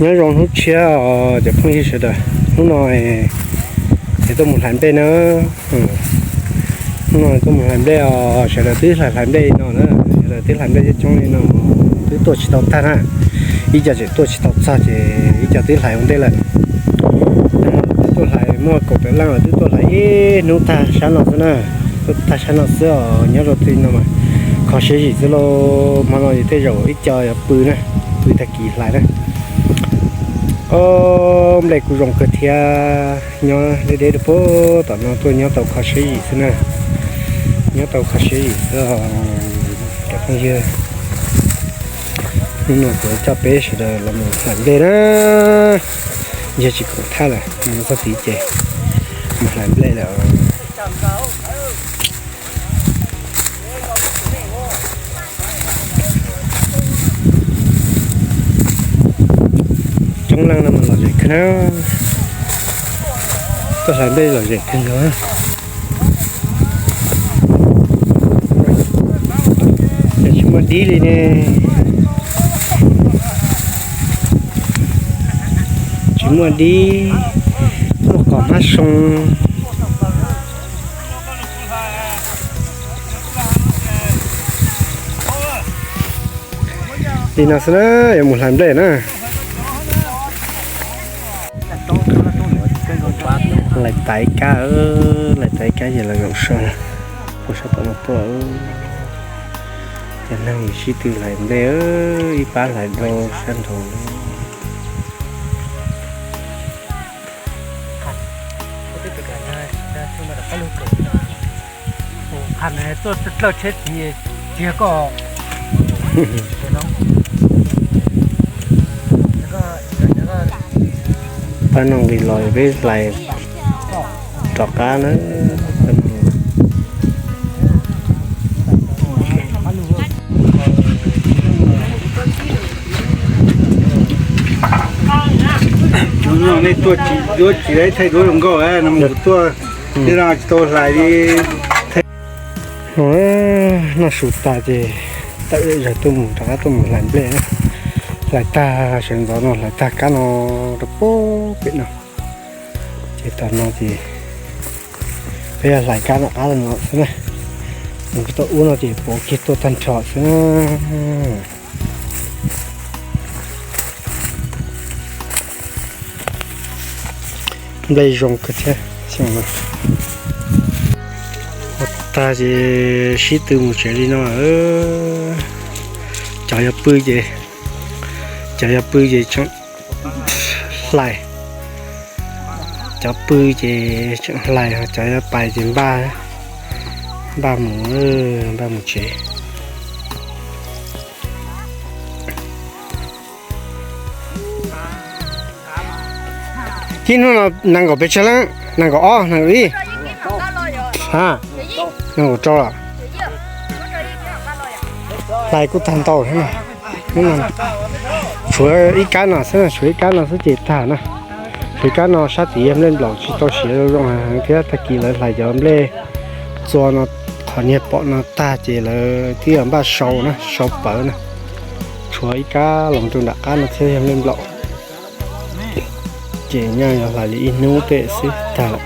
Nyob zoo hnub tshiab os cov phooj ywg sawv daws, hnub no es tuaj mus hlais nplej na. Hnub no tuaj mus hlais nplej os, sawv daws twb hlais hlais nplej li no na, sawv daws twb hlais nplej coob coob li no, twb tuaj tsis tau tag na. Ib co tseem tuaj tsis tau txog ces ib co twb hlais ua ntej lawm. Twb tuaj hlais muaj kaum tawm leej lawm, twb tuaj hlais ib hnub tag sab no xwb na. Tuaj tag sab no xwb os, nyob rau txij no mas kho siab zim xwb lauj. Hmo no ces tej zaum ib co yuav pw na, pw tag kis hlais na. Ob, nplej kuj zoo kawg thiab, nyob deb deb rau puag tom no tuaj nyob tau kho siab zim xwb na. Nyob tau kho siab zim xwb os cov phooj ywg. Hnub no kuv coj peb sawv daws los mus hlais nplej na. Yog tsis koom thaj lawm, mus txog tid ces mus hlais nplej lawm. Coob leej no mas lom zem kawg na. Tuaj hlais nplej lom zem kawg nkaus. Ces tsis muaj dib li ne. Tsis muaj dib, muaj qos hmab soo. Li no xwb na, yuav mus hlais nplej na. Lais tas ib kab, lais tas ib kab ces los zaum sab, mus sab tom no tuaj. Cov neeg sib tw hlais nplej, ib pab hlais dua sab nraud. Pab no nqis los peb hlais rov qab na. Cov no nej tuaj tsis duab tsis thaij duab zoo nkauj no, kuv tuaj tej no tsis tau hlais li. Noj su tas ces tawm zog tuaj mus rov qab tuaj mus hlais nplej. Hlais tag sawv ntxov no hlais tag kab no rau pem no. Ces tam no ces peb yog hlais kab no qab no xwb na. Nws tau ub no ces pov kiag tuaj tag nrho xwb na. Nplej zoo kawg thiab. Ua tag ces sib tw mus tsev li no. Cov yuav pw ces, cov yuav pw ces tseem hlais, cov pw ces tseem hlais, cov yuav pais ces npaj, npaj mus, npaj mus tsev. Tib hnub no nees nkaum pes tsawg leej? Nees nkaum ob, nees nkaum ib, a, nees nkaum rau los? Hlais kuj tag ntau thiab. Tshuav ib kab no xwb, tshuav ib kab no xwb ces tag na. Tshuav ib kab no sab tid yog nplej nplaum tsis tau siav zoo heev thiab, tag kis lawv hlais cov nplej txua no, qhov niag pom no tag ces lawv twb yog npaj sau na, sau pawv na. Tshuav ib kab los rau nram qab no thiab yog nplej nplaum. Ces nyaj yuav hlais li ib hnub tej xwb tag lawm.